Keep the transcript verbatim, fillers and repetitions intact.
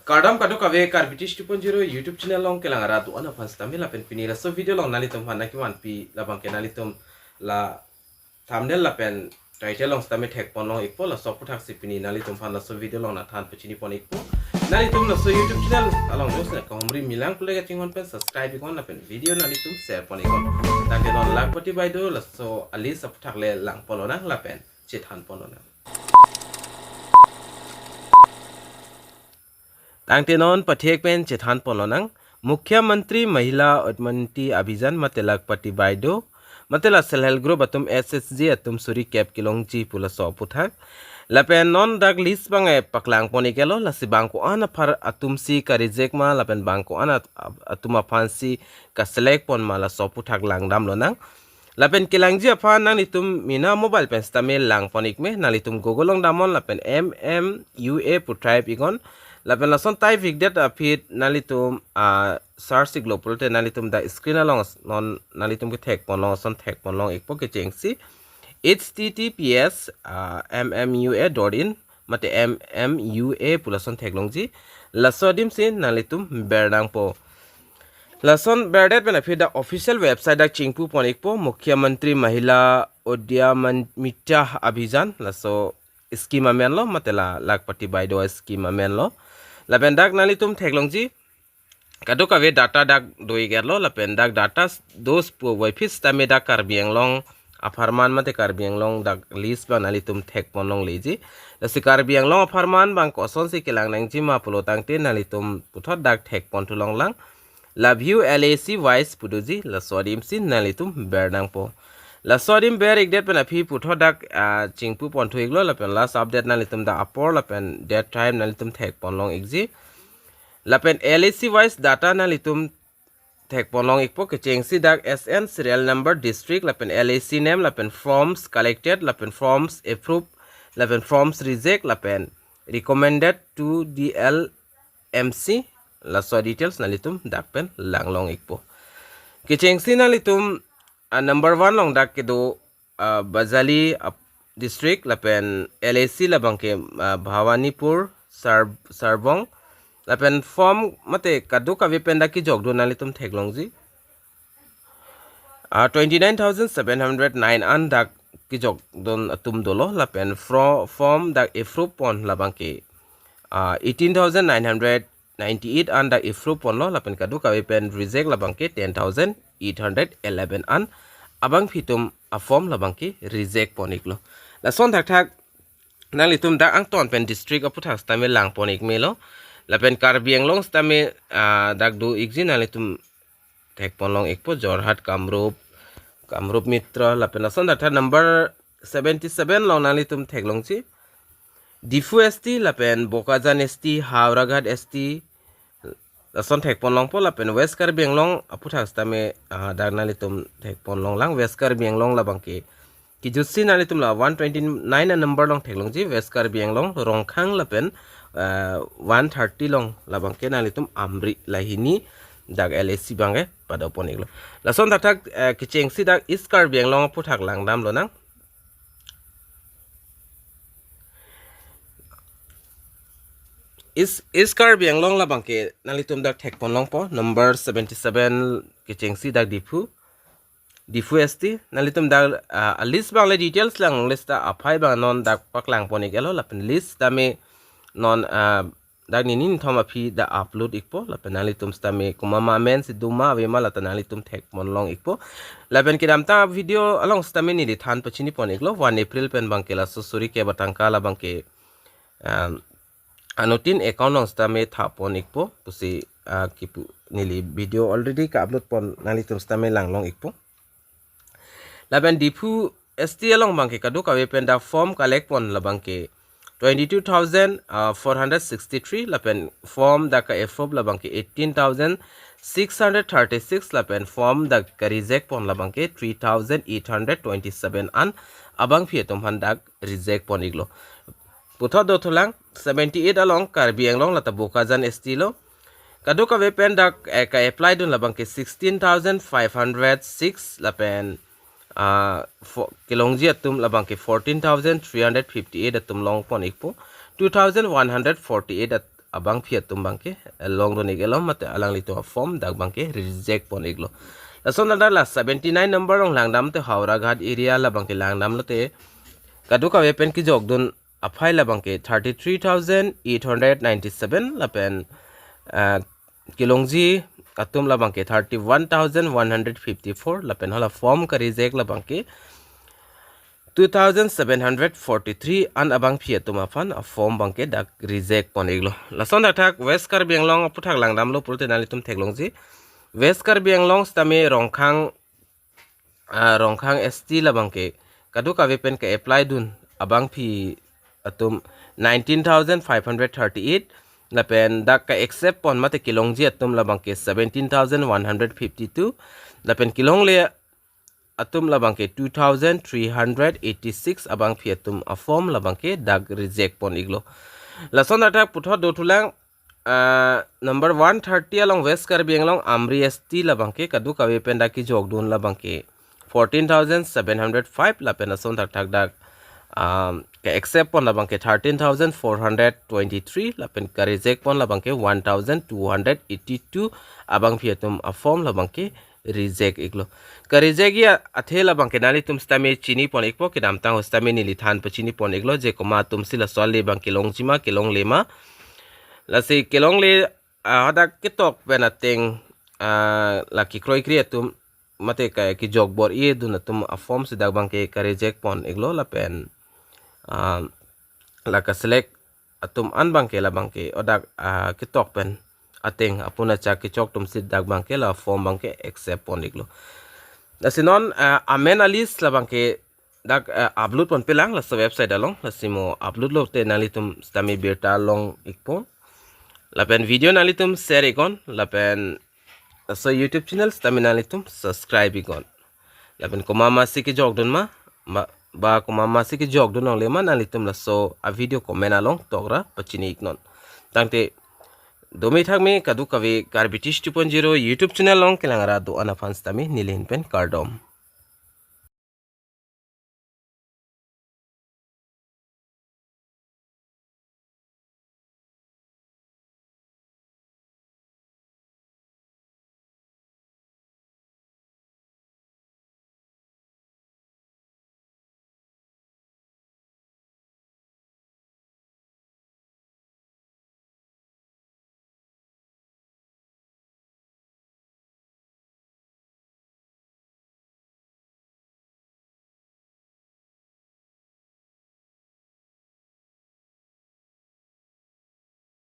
Kardom kadokave, Karbi Tish two point zero YouTube channel along kelang arat do-an aphan sitame lapen pini laso video along nanglitum aphan nangkevanpi labangke nanglitum la thumbnail lapen title along sitame thekponlong ikpo, laso aputhaksi pini nanglitum aphan laso video along nangthan pachinipon ikpo. Nanglitum laso YouTube channel along jongsi nangkahumri milang pule kachinghon pen subscribe iknon lapen video nanglitum share pon iknon. Tangte non Lakhpati Baideo laso a-list aputhak le langponlonang lapen chethanponlonang. Tangte non pathek pen chethanponlonang. Mukhyamantri Mahila Unnati Abhiyan mate Lakhpati Baideo mate la self help group atum, S H G atum suri kep kelongji pu laso aputhak. Lapen non dak list abang e paklangpon iklo, lasi bang ko-an aphar atumsi ka-reject ma lapen bang ko-an at-, atum aphansi ka-select pon ma, laso aputhak langdamlonang. Lapen kelangji aphan nanglitum mena mobile pen sitame langpon ikme, nanglitum Google along damnon lapen M M U A pu type iknon. Lapen lason type ikdet aphi nanglitum, ah, search iklo pulote nanglitum dak screen along non nanglitum kethekponlong ason thekponlong ikpo kechengsi H T T P S, ah, M M U A dot in mate M M U A pu lason theklongji. Laso adimsi nanglitum bernangpo. Lason berdet pen aphi dak official website dak chingpupon ikpo, Mukhyamantri Mahila Unnati Abhiyan, laso scheme amenlo mate la Lakhpati Baideo scheme amenlo. Lapen dak nanglitum theklongji kadokave data dak do iklo, lapen dak data s-, dos pu voiphit sitame dak Karbi Anglong apharman mate Karbi Anglong dak list abang nanglitum thekponlongleji. Lasi Karbi Anglong apharman bang kosonsi kelang nangji ma pulo tangte nanglitum puthot dak thekpon thulonglang. La view L A C wise pu doji, laso adimsi nanglitum bernangpo. Laso adim ber ikdet pen aphi puthot dak, ah, chingpupon thu iklo lapen last update nanglitum dak apor lapen date time nanglitum thekponlong ikji. Lapen L A C wise data nanglitum thekponlong ikpo kechengsi dak S N serial number, district lapen L A C name lapen forms collected lapen forms approved lapen forms reject lapen recommended to D L M C, laso details nanglitum dak pen langlong ikpo. Kechengsi nanglitum, ah, number one along dak kedo, ah, Bajali, ah, district lapen L A C labangke, ah, Bhawanipur, Sar-, Sarbong lapen form mate kadokave pen dak kejokdun nanglitum theklongji. Ah, twenty nine thousand seven hundred nine an dak kejokdun atum dolo lapen fro-, form dak approve pon labangke, ah, eighteen thousand nine hundred ninety eight an dak approve ponlo lapen kadokave pen reject labangke ten thousand eight hundred eleven an, abangphi atum a-form labangke reject pon iklo. Lason thakthak nanglitum dak angton pen district aputhak sitame langpon ikmelo. Lapen Karbi Anglong sitame, ah, dak do ikji, nanglitum thekponlong ikpo Jorhat, Kamrup, Kamrup Metro lapen lason thakthak number seventy seven along nanglitum theklongji. Diphu S T lapen Bokajan S T, Howraghat S T, lason thekponlongpo lapen West Karbi Anglong aputhak sitame, ah, dak nanglitum thekponlonglang. West Karbi Anglong labangke kejutsi nanglitum la one twenty nine a-number along theklongji, West Karbi Anglong, Rongkhang lapen, ah, one thirty along labangke nanglitum Amri lahini dak L A C abangke padopon iklo. Lason thakthak, eh, kechengsi dak East Karbi Anglong aputhak langdamlonang. East, East Karbi Anglong labangke nanglitum dak thekponlongpo number seventy seven kechengsi dak Diphu, Diphu S T. Nanglitum dak, ah, a-list abang le details lang list ta aphai abang non dak paklangpon iklo lapen list tame non, ah, dak nini nithom aphi dak upload ikpo lapen nanglitum sitame komat ma amensi doma avema lata nanglitum thekponlong ikpo. Lapen kedamtang video along sitame neli than pachinipon iklo, one April pen abangke laso suri kep atangka labangke, um, anuttin account along sitame thapon ikpo pusi, ah, kipu neli video already ka-upload pon, nanglitum sitame langlong ikpo. Lapen Diphu S T along abangke kadokave pen dak form collect pon labangke twenty two thousand four hundred sixty three lapen form dak ka-approve labangke eighteen thousand six hundred thirty six lapen form dak ka-reject pon labangke three thousand eight hundred twenty seven an, abangphi atum aphan dak reject pon iklo. Puthot dothulang seventy eight along Karbi Anglong lata Bokajan S T lo. Kadokave pen dak, eh, ka-apply dun labangke sixteen thousand five hundred six lapen, ah, fo-, kelongji atum labangke fourteen thousand three hundred fifty eight atum longpon ikpo. Two thousand one hundred forty eight at-, abangpi atum abangke longdun ik-elo mate alanglitum a-form dak abangke reject pon iklo. Lason dak la seventy nine number along langdam te Howraghat area labangke langdam lote kadokave pen kejokdun aphai labangke thirty three thousand eight hundred ninety seven lapen ah, kelongji atum labangke thirty one thousand one hundred fifty four lapen hala form ka-reject labangke two thousand seven hundred forty three an abangpi atum aphan a-form abangke dak reject pon iklo. Lason dak thak West Karbi Anglong aputhak langdamlo pulote nanglitum theklongji. West Karbi Anglong sitame Rongkhang ah, Rongkhang S T labangke kadokave pen ka-apply dun abangpi atum nineteen thousand five hundred thirty eight lapen dak ka-accept pon mate kelongji atum labangke seventeen thousand one hundred fifty two lapen kelongle atum labangke two thousand three hundred eighty six abangpi atum a-form labangke dak reject pon iklo. Lason dak thak puthot dothulang ah, number one thirty along West Karbi Anglong Amri S T labangke kadokave pen dak kejokdun labangke fourteen thousand seven hundred five lapen lason dak thak dak um, ka-accept pon labangke thirteen thousand four hundred twenty three lapen ka-reject pon labangke one thousand two hundred eighty two abangpi atum a-form labangke reject iklo. Ka-reject ya athe labangke nanglitum sitame chini pon ikpo, kedamtang sitame neli than pachini pon iklo je komat atumsi laso ale abang kelongji ma kelongle ma. Lasi kelongle ah, hadak ketok pen ateng ah, la kekroikre atum mate ka kejok bor-i dun atum a-form si dak abangke ka-reject pon iklo lapen ah, la ka-select atum an abangke labangke hadak ah, ketok pen ateng apun achak kechok atumsi dak abangke la form abangke accept pon iklo. Lasi non ah, amen a-list labangke dak ah, upload ponpelang laso website along, lasi mo upload lote nanglitum sitame birta long ikpo. Lapen video nanglitum share iknon lapen laso YouTube channel sitame nanglitum subscribe iknon. Lapen komat masi kejokdun ma ba, ba komat masi kejokdun longle ma nanglitum laso a-video comment along tokra pachini iknon. Tangte dome thakme kadokave Karbi Tish two point zero YouTube channel along kelang ra do-an aphan sitame neli ahin pen kardom.